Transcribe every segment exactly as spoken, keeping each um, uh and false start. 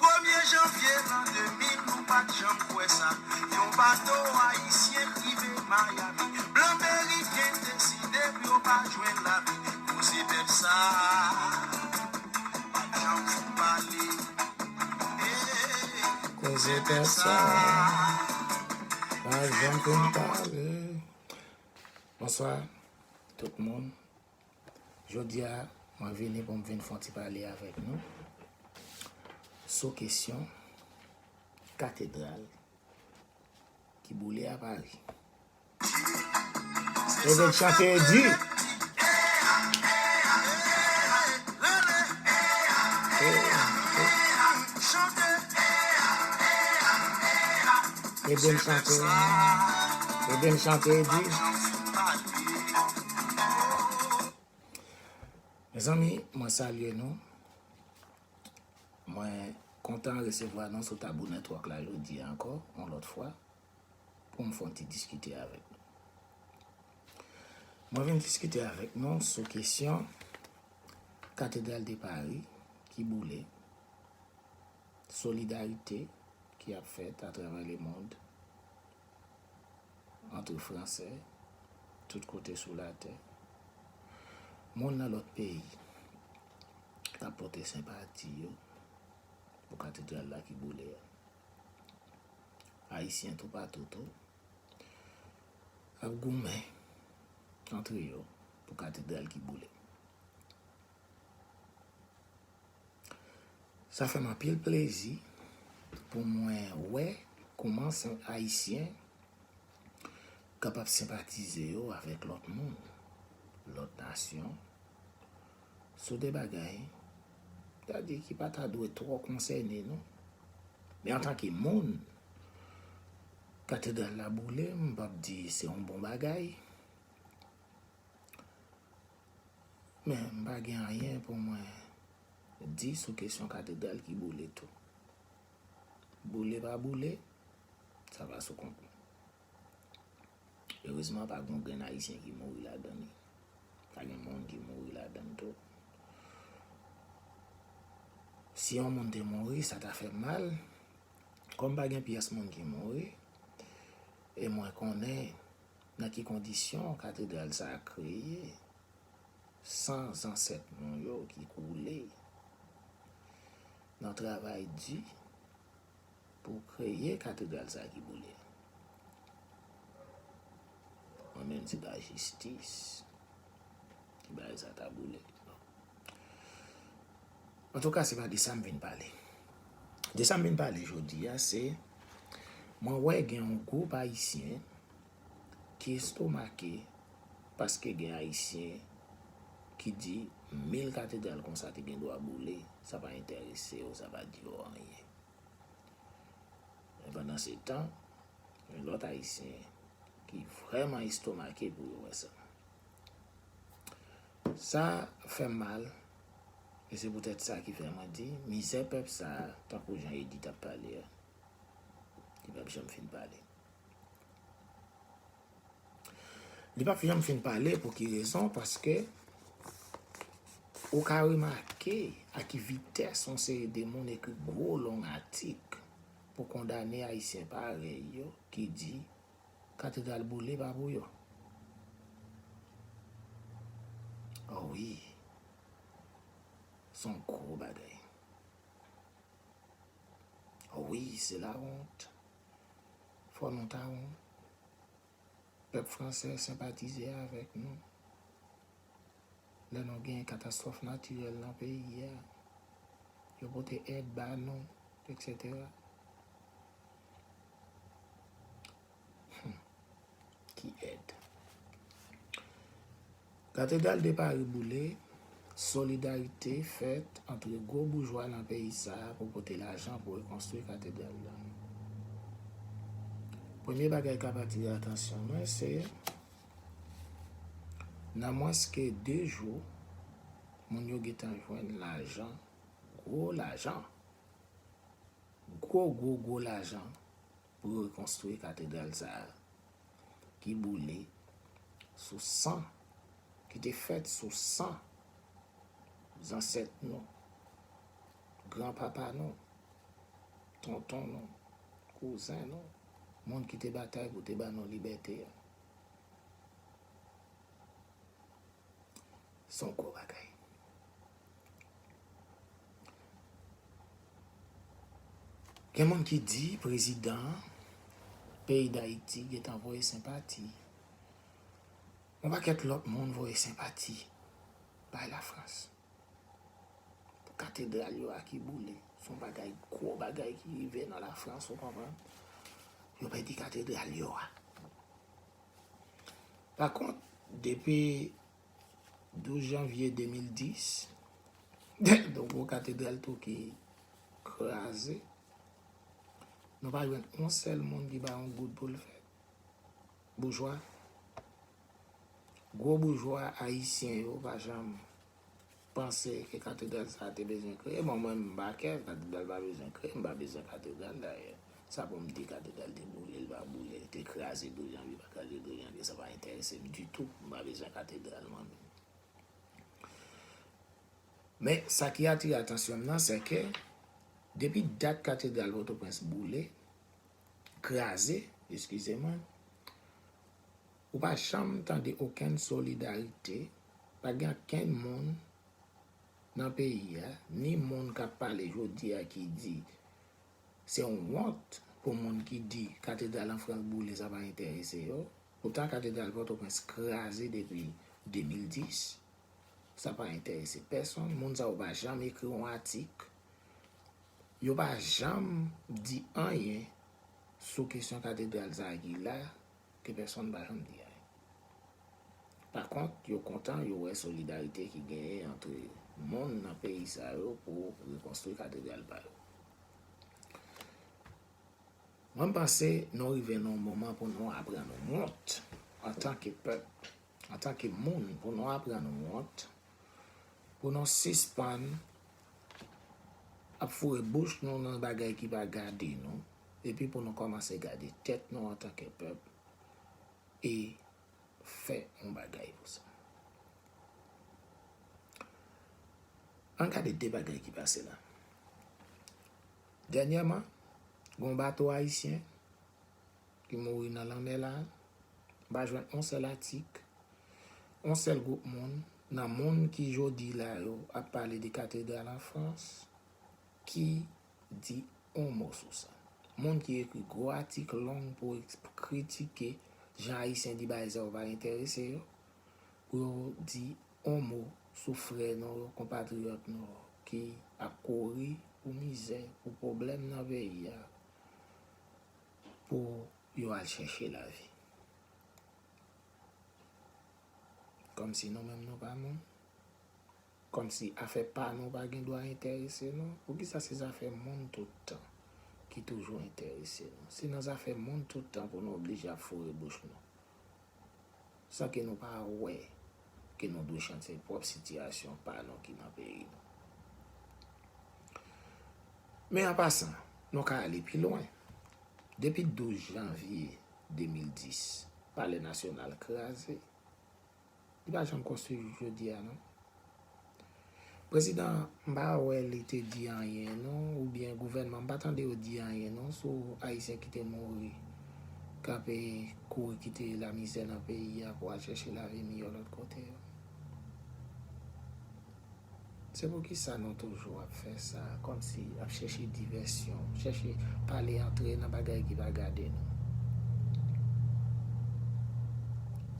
Premye janvye lan de mil, nou pa t janm kwè sa. Yon bato ayisyen rive Miami. Blan meriken deside pou yo pa jwenn lavi. Koze pèp sa, pa t janm fin pale. Koze pèp sa, pa t janm fin pale. Bonswa, tout moun. Jodi a, mwen vini pou m vin fè yon ti pale avèk nou sou kesyon katedral ki boule a Pari. Ede m chante, Edi. Ede m chante. Ede m chante, Edi. Mezanmi, mwen salye nou. Mwen kontan resevwa nou sou Tabou Network la jodi a ankò, yon lòt fwa, pou m fè yon ti diskite avèk nou. Mwen vin diskite avèk nou sou kesyon Katedral de Pari ki boule, solidarite ki ap fèt atravè lemonn, ant Fransè, tout kote sou latè, moun nan lòt peyi k ap pote senpati yo pou katedral la ki boule a. Ayisyen toupatou tou ap goumen ant yo pou katedral ki boule. Sa fè m anpil plezi pou mwen wè kòman se Ayisyen kapab senpatize yo avèk lòt moun, lòt nasyon, sou de bagay, sètadi ki pa ta dwe twò konsène nou. Men antanke moun, katedral la boule, m p ap di se yon bon bagay. Men, m pa gen anyen pou mwen di sou kesyon katedral ki boule tou. Boule pa boule, sa pa sou kont mwen. Erezman, pa gen yon grenn Ayisyen ki mouri ladan li. Pa gen moun ki mouri ladan l tou. Si yon moun te mouri, sa ta fè m mal. Kòm pa gen pyès moun ki mouri, e mwen konnen nan ki kondisyon katedral sa a kreye, san zansèt nou yo ki koule nan travay di pou kreye katedral sa a ki boule. Mwen menm, se pa jistis ki bagay sa ta boule. Antouka, se pa de sa m vin pale. De sa m vin pale jodi a, se mwen wè gen yon gwoup Ayisyen ki estomake paske gen Ayisyen ki di mil katedral konsa te gen dwa boule, sa pa enterese yo, sa pa di yo anyen. Men pandan se tan, gen lòt Ayisyen ki vrèman estomake pou yo wè sa. Sa fè m mal, e se poutèt sa ki fè mwen di, mizè pèp sa a, tankou jan Edi t ap pale a, li p ap janm fin pale. Li p ap janm fin pale pou ki rezon? Paske ou ka remake a ki vitès yon seri de moun ekri gwo long atik pou kondane Ayisyen parèy yo ki di katedral boule pa pou yo. O wi, se yon gwo bagay. O wi, se lawont. Fò nou ta wont. Pèp fransè senpatize avèk nou lè nou gen katastwòf natirèl nan peyi a. Yo pote èd ba nou, etsetera. Hmm. Ki èd? Katedral de Pari boule, solidarite fèt ant gwo boujwa nan peyi sa a pou pote lajan pou rekonstwi katedral la. Premye bagay k ap atire atansyon mwen, se nan mwens ke de jou, moun yo gentan jwenn lajan, gwo lajan, gwo, gwo, gwo lajan pou yo rekonstwi katedral sa a ki boule sou san, ki te fèt sou san zansèt nou, granpapa nou, tonton nou, kouzen nou, moun ki te batay pou te ban nou libète a. Se yon gwo bagay. Gen moun ki di prezidan peyi Dayiti gentan voye senpati. Yon pakèt lòt moun voye senpati bay Lafrans. Pou katedral yo a ki boule. Se yon bagay, gwo bagay ki rive nan Lafrans, ou konprann? Yo pèdi katedral yo a. Pa kont, depi douz janvye de mil dis, yon gwo katedral tou ki kraze. Nou pa jwenn yon sèl moun ki bay yon goud pou l fè. Boujwa, gwo boujwa ayisyen yo pa janm panse ke katedral sa a te bezwen kreye. Bon, mwen, m pa kè, katedral pa bezwen kreye, m pa bezwen katedral dayè. Sa pou m di katedral te boule, l pa boule, te kraze douz janvye, pa kraze douz janvye, sa pa enterese m ditou. M pa bezwen katedral, mwen menm. Men, sa ki atire atansyon m nan, se ke depi dat katedral Pòtoprens boule, kraze, eskize mwen, ou pa janm tande okenn solidarite, pa gen okenn moun nan peyi a, ni moun k ap pale jodi a ki di se yon wont pou moun ki di katedral an Frans boule, sa pa enterese yo. Poutan katedral Pòtoprens kraze depi de mil dis, sa pa enterese pèsonn. Moun sa yo pa janm ekri yon atik. Yo pa janm di anyen sou kesyon katedral sa a ki la, ke pèsonn pa janm di anyen. Pa kont, yo kontan, yo wè solidarite ki genyen antre moun nan peyi sa yo pou rekonstwi katedral pa yo. Mwen, m panse nou rive nan yon moman pou nou aprann wont antanke pèp, antanke moun, pou nou aprann wont, pou nou sispann ap foure bouch nou nan bagay ki pa gade nou, epi pou nou kòmanse gade tèt nou antanke pèp e fè yon bagay pou sa. Ann gade de bagay ki pase la. Dènyèman, gen yon bato ayisyen ki mouri nan lanmè la, m pa jwenn yon sèl atik, yon sèl gwoup moun, nan moun ki jodi la yo ap pale de katedral an Frans, ki di yon mo sou sa. Moun ki ekri gwo atik long pou eks-, kritike jan ayisyen di bagay sa yo pa enterese yo, pou yo di yon mo sou frè nou yo, konpatriyòt nou yo, ki ap kouri pou mizè, pou pwoblèm nan peyi a, pou yo al chèche lavi. Kòmsi nou menm nou pa moun. Kòmsi afè pa nou pa gen dwa enterese nou. Poukisa se zafè moun tout tan ki toujou enterese nou? Se nan zafè moun tout tan pou nou oblije ap foure bouch nou. San ke nou pa wè ke nou dwe chanje pwòp sitiyasyon pa nou ki nan peyi nou. Men an pasan, nou ka ale pi lwen. Depi douz janvye de mil dis, Palè Nasyonal kraze. Li pa janm konstwi jouk jodi a, non. Prezidan, m pa wè li te di anyen, non, oubyen gouvènman, m pa tande yo di anyen, non, sou Ayisyen ki te mouri, k ape kouri kite lamizè nan peyi a pou al chèche lavi miyò lòt kote yo. Se poukisa nou toujou ap fè sa, kòmsi ap chèche divèsyon, chèche pale antre nan bagay ki pa gade nou?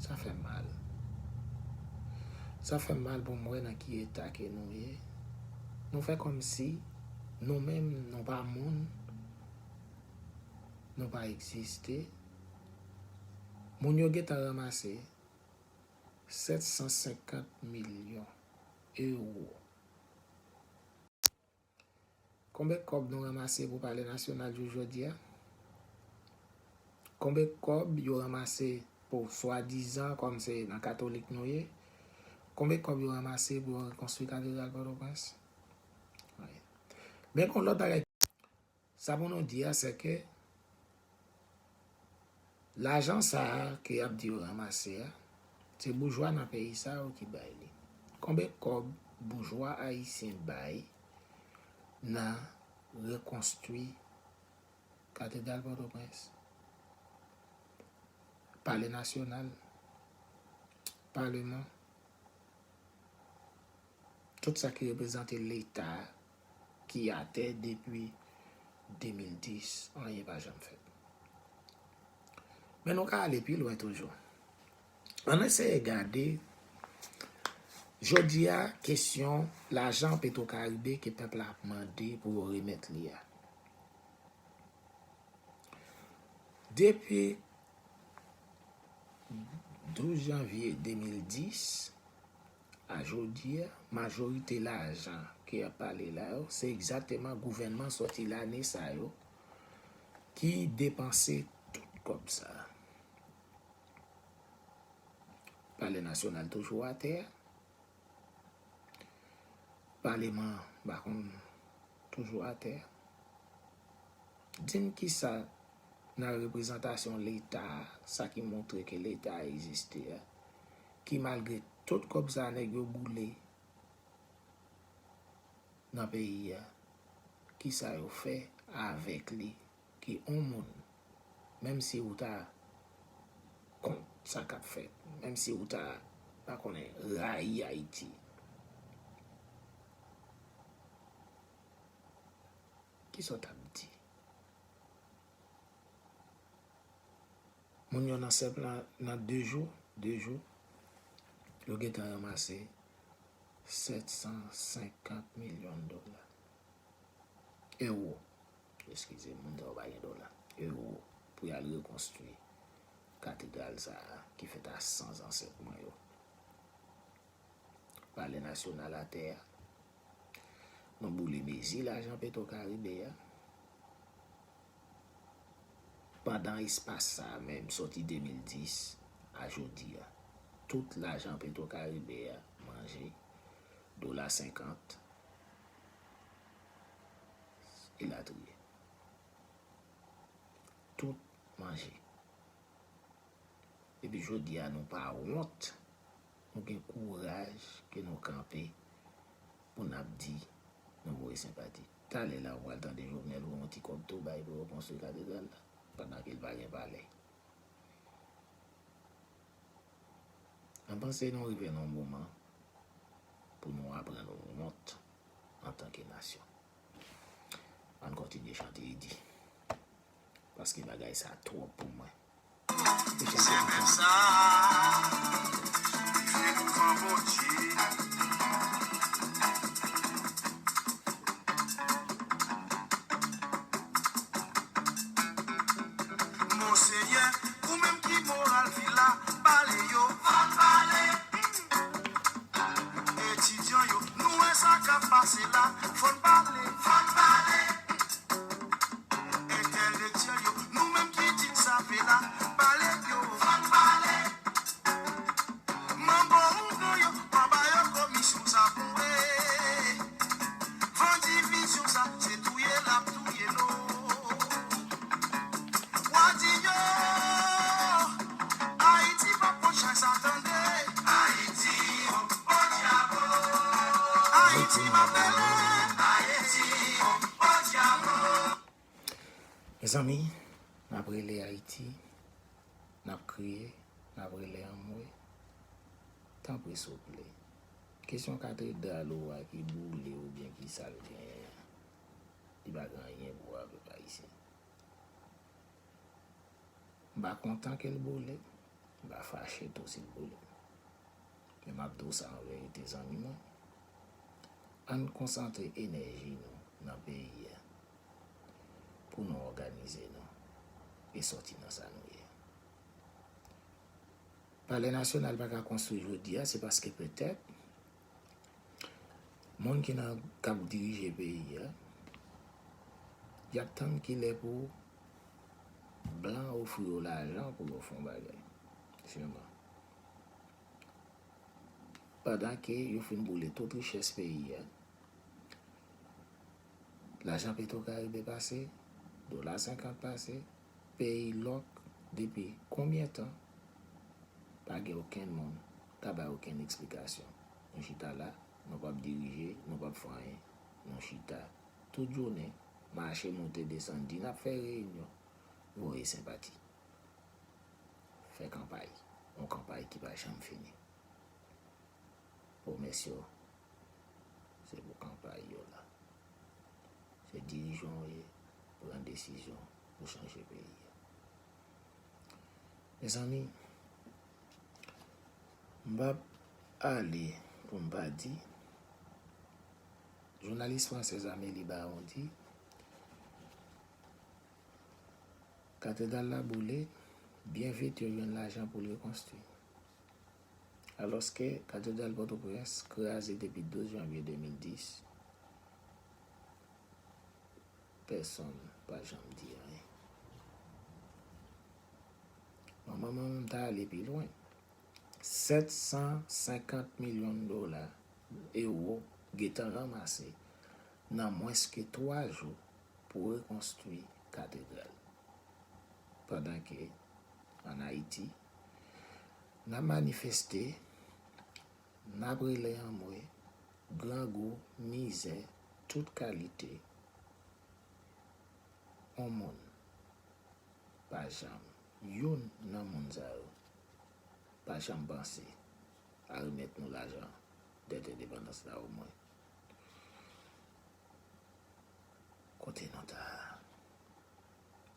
Sa fè m mal. Sa fè m mal pou m wè nan ki eta ke nou ye. Nou fè kòmsi nou menm, nou pa moun, nou pa egziste. Moun yo gentan ranmase sèt san senkant milyon ewo. Konbyen kòb nou ranmase pou Palè Nasyonal jouk jodi a? Konbyen kòb yo ranmase pou swadizan, kòm se nan katolik nou ye? Konbyen kòb yo ranmase pou yo rekonstwi katedral Pòtoprens? Anyen. Men gon lòt bagay. Sa pou nou di a, se ke lajan sa a ke y ap di yo ranmase a, se boujwa nan peyi sa yo ki bay li. Konbyen kòb boujwa ayisyen bay nan rekonstwi Katedral Pòtoprens, Palè Nasyonal, Paleman, tout sa ki reprezante Leta ki atè depi de mil dis, anyen pa janm fèt. Men nou ka ale pi lwen toujou. Ann eseye gade, jodi a, kesyon lajan Petro Caribe ke pèp la ap mande pou yo remèt li a. Depi douz janvye de mil dis a jodi a, majorite lajan ke y ap pale la yo, se egzakteman gouvènman sòti lane sa yo ki depanse tout kòb sa a. Palè Nasyonal toujou atè a. Paleman, m pa konn, toujou atè. Di m kisa nan reprezantasyon Leta a, sa ki montre ke Leta a egziste a, ki malgre tout kòb sa nèg yo boule nan peyi a, kisa yo fè avèk li ki yon moun, menm si ou ta kont sa k ap fèt, menm si ou ta, pa konnen, rayi Ayiti, kisa w t ap di? Moun yo nan sèp la, nan de jou, de jou, yo gentan ranmase sèt san senkant milyon dola. Ewo. Eskize, moun sa yo pa gen dola. Ewo pou y al rekonstwi katedral sa a ki fèt a san zansèt mwen yo. Palè Nasyonal atè a. Nou boule mezi lajan Petro Caribe a. Pandan espas sa a menm, sòti de mil dis a jodi a, tout lajan Petro Caribe a manje, dola senkant, elatriye. Tout manje. Epi jodi a, nou pa wont, nou gen kouraj ke nou kanpe pou n ap di nou voye senpati. Talè la, ou pral tande Jovenel voye yon ti kòb tou bay pou yo konstwi katedral la, pandan ke l pa gen palè. Mwen panse nou rive nan yon moman pou nou aprann wont antanke nasyon. Ann kontinye chante Idi. Paske bagay sa twòp pou mwen. Se menm sa, se pou pran Bondye. Monsenyè, ou menm ki moral vil la, pale yo, fò n pale. Etidyan yo, nou wè sa k ap pase la, fò n pale, fò n pale. Entèlektyèl yo, nou menm ki di n save la, pale yo, fò n pale. Manbo ougan yo, pa ba yo komisyon sa pou e. Van divizyon sa, se touye l ap touye nou. W a di yo, Ayiti p ap pran chay sa tande. Ayiti, o, o dyabo. Ayiti p ap rele. Ayiti, o, o dyabo. Mezanmi, n ap rele Ayiti, n ap kriye, n ap rele anmwe. Tanpri, souple. Kesyon katedral ou a ki boule oubyen ki sa l genyen an, li pa gen anyen pou wè avèk Ayisyen. M pa kontan ke l boule, m pa fache tou si l boule. Men m ap di w sa an verite, zanmi mwen. Ann konsantre enèji nou nan peyi a pou nou òganize nou e sòti nan sa nou ye. Palè Nasyonal pa ka konstwi jodi a, se paske petèt moun ki nan, k ap dirije peyi a, y ap tann kilè pou blan ofri yo lajan pou yo fè yon bagay. Siman. Pandan ke yo fin boule tout richès peyi a, lajan Petro Caribe pase, dola senkant pase, peyi lòk depi konbyen tan, pa gen okenn moun ka bay okenn eksplikasyon. Nou chita la, Nou p ap dirije, nou p ap fè anyen. Nou chita tout jounen, mache, monte, desann, di n ap fè reyinyon, voye senpati. Fè kanpay, yon kanpay ki pa janm fini. Pwomès yo, se pou kanpay yo la. Se dirijan w ye, pran desizyon pou chanje peyi a. Mezanmi, m p ap ale pou m pa di, jounalis fransèz Amélie Baron di, katedral la boule, byen vit yo jwenn lajan pou l rekonstwi. Alòske katedral Pòtoprens kraze depi douz janvye de mil dis, pèsonn pa janm di anyen. Manman, manman m ta ale pi lwen. Sèt san senkant milyon dola, ewo, gentan ranmase nan mwens ke twa jou pou rekonstwi katedral. Pandan ke, ann Ayiti, n ap manifeste, n ap rele anmwe, grangou, mizè, tout kalite, yon moun pa janm, youn nan moun sa yo, pa janm panse a remèt nou lajan dèt endepandans la omwen. Kote nou ta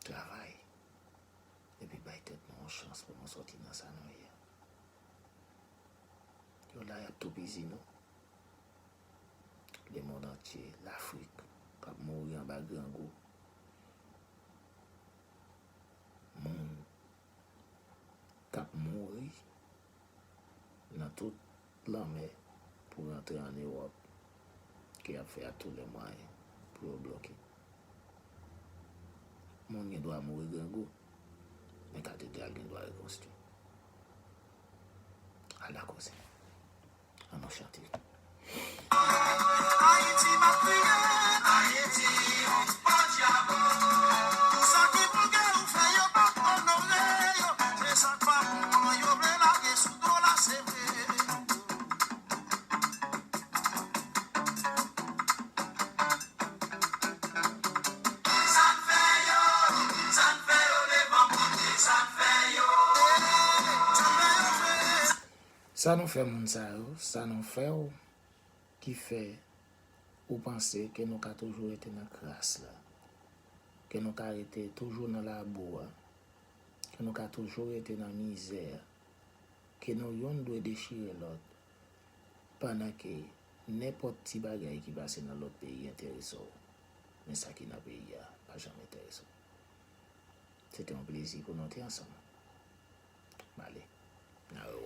travay epi bay tèt nou yon chans pou nou sòti nan sa nou ye a. Yo la, y ap toupizi nou. Lemonn antye, Lafrik, k ap mouri anba grangou. Moun k ap mouri nan tout lanmè pou rantre ann Ewòp, ke y ap fè a tou lè mwayen pou yo bloke. Moun gen dwa mouri grangou, men katedral gen dwa rekonstwi. Ala koze. Ann nou chante. Ayiti m ap kriye, Ayiti, podyab. Tout sa ki pou gen ou fè yo pa onore yo. Se sa k pa bon an yo vle lage sou do la, se vre. Sa n fè yo, sa n fè yo devan Bondye, sa n fè yo, sa n fè yo fè. Sa nou fè moun sa yo, sa nou fè w, ki fè ou panse ke nou ka toujou rete nan kras la, ke nou ka rete toujou nan labou a, ke nou ka toujou rete nan mizè a, ke nou youn dwe dechire lòt, pandan ke nenpòt ti bagay ki pase nan lòt peyi enterese w, men sa ki nan peyi a pa janm enterese w. Se te yon plezi pou nou te ansanm. M ale. N a rewè.